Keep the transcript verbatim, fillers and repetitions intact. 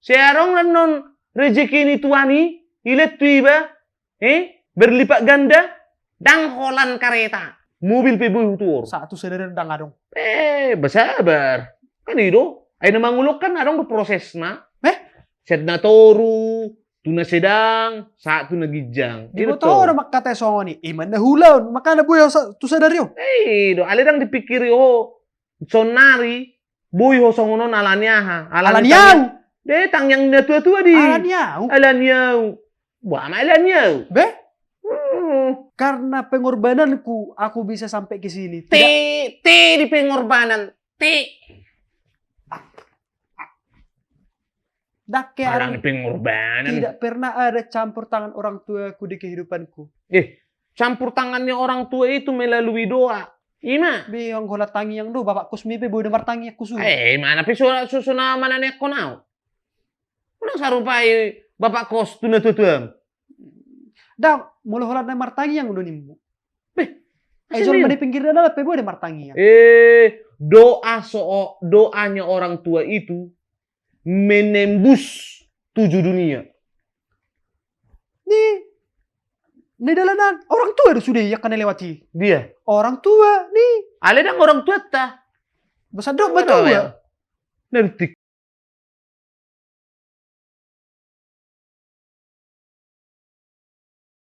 Sai adong annon rezeki ni Tuhan i, ilet tu iba, eh, berlipat ganda, ndang holan kareta, mobil pe boi hutuhor. Sahat tu sadari on ndang adong. Eh, basabar. Kan i do. Ai na mangulok kan adong do prosesna. Eh? Sian na toru, tu na sedang, sahat tu na ginjang. Diboto ho do mangkatai songon i, ima na huulaon, makana boi ho sa-, tu sadari on. Eh, i do, alai ndang dipikiri ho. Saonari, boi ho songon on alani aha? Alani tangiang. Be, tangiang ni na tua-tua di. Alani au. Alani au. Boha ma alani au? Be? Hmm. Karena pengorbananku, aku bisa sampai ke sini. Te, te di pengorbanan. Te. Dang ke. Alani pengorbanan. Tidak pernah ada campur tangan orang tuaku di kehidupanku. Eh, campur tangannya orang tua itu melalui doa. Ima. Be, anggo holan tangiang do, bapak kosmi pe boi do martangiang, husu. Eh, ima na pe so, so, so na mananeakkon au. Unang sarupai bapak kos tu na tua-tuam. Ndang, molo holan na martangiang do nimmu. Be, ai jolma di pinggir dalan pe boi do martangiang. Eh, doa so, doanya orang tua itu menembus tujuh dunia. Ni, ni dalanan, orang tua do sude i angka na lewat i. Dia. Orang tua, ni. Alai ndang orang tuanta. Bosan do, betul ya. Nanti